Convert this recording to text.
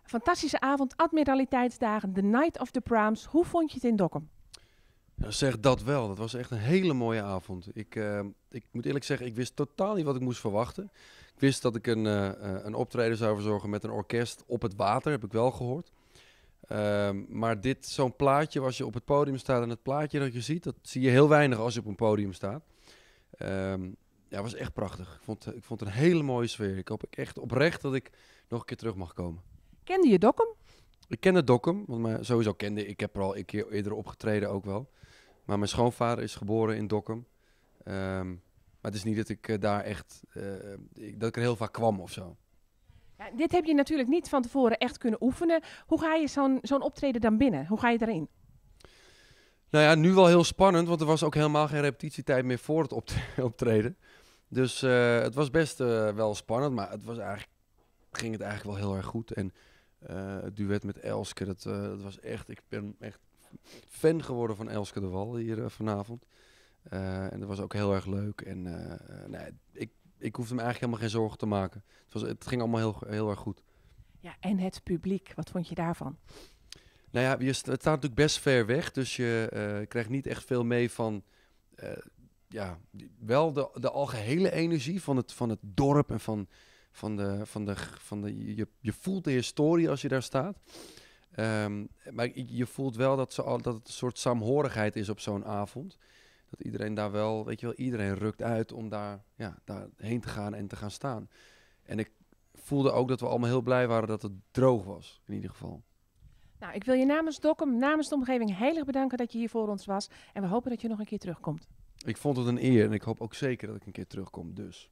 Fantastische avond, Admiraliteitsdagen, The Night of the Prahms. Hoe vond je het in Dokkum? Nou, zeg dat wel. Dat was echt een hele mooie avond. Ik moet eerlijk zeggen, ik wist totaal niet wat ik moest verwachten. Ik wist dat ik een optreden zou verzorgen met een orkest op het water, heb ik wel gehoord. Maar zo'n plaatje, als je op het podium staat en het plaatje dat je ziet, dat zie je heel weinig als je op een podium staat. Ja, het was echt prachtig. Ik vond het een hele mooie sfeer. Ik hoop echt oprecht dat ik nog een keer terug mag komen. Kende je Dokkum? Ik kende Dokkum, want sowieso kende ik heb er al een keer eerder opgetreden ook wel. Maar mijn schoonvader is geboren in Dokkum. Maar het is niet dat ik daar echt, ik, dat ik er heel vaak kwam. Ja, dit heb je natuurlijk niet van tevoren echt kunnen oefenen. Hoe ga je zo'n optreden dan binnen? Hoe ga je daarin? Nu wel heel spannend, want er was ook helemaal geen repetitietijd meer voor het optreden. Dus het was best wel spannend, maar het ging het eigenlijk wel heel erg goed. En het duet met Elske, dat was echt, ik ben echt fan geworden van Elske de Wal hier vanavond. En dat was ook heel erg leuk. En nee, ik hoefde me eigenlijk helemaal geen zorgen te maken. Het ging allemaal heel, heel erg goed. Ja, en het publiek, wat vond je daarvan? Het staat natuurlijk best ver weg, dus je krijgt niet echt veel mee van ja, die, wel de algehele energie van het dorp en van, van de, van de, van de, je, je voelt de historie als je daar staat. Maar je voelt wel dat het een soort saamhorigheid is op zo'n avond. Dat iedereen daar wel, weet je wel, iedereen rukt uit om daarheen te gaan en te gaan staan. En ik voelde ook dat we allemaal heel blij waren dat het droog was, in ieder geval. Ik wil je namens Dokkum, namens de omgeving heel erg bedanken dat je hier voor ons was. En we hopen dat je nog een keer terugkomt. Ik vond het een eer en ik hoop ook zeker dat ik een keer terugkom, dus.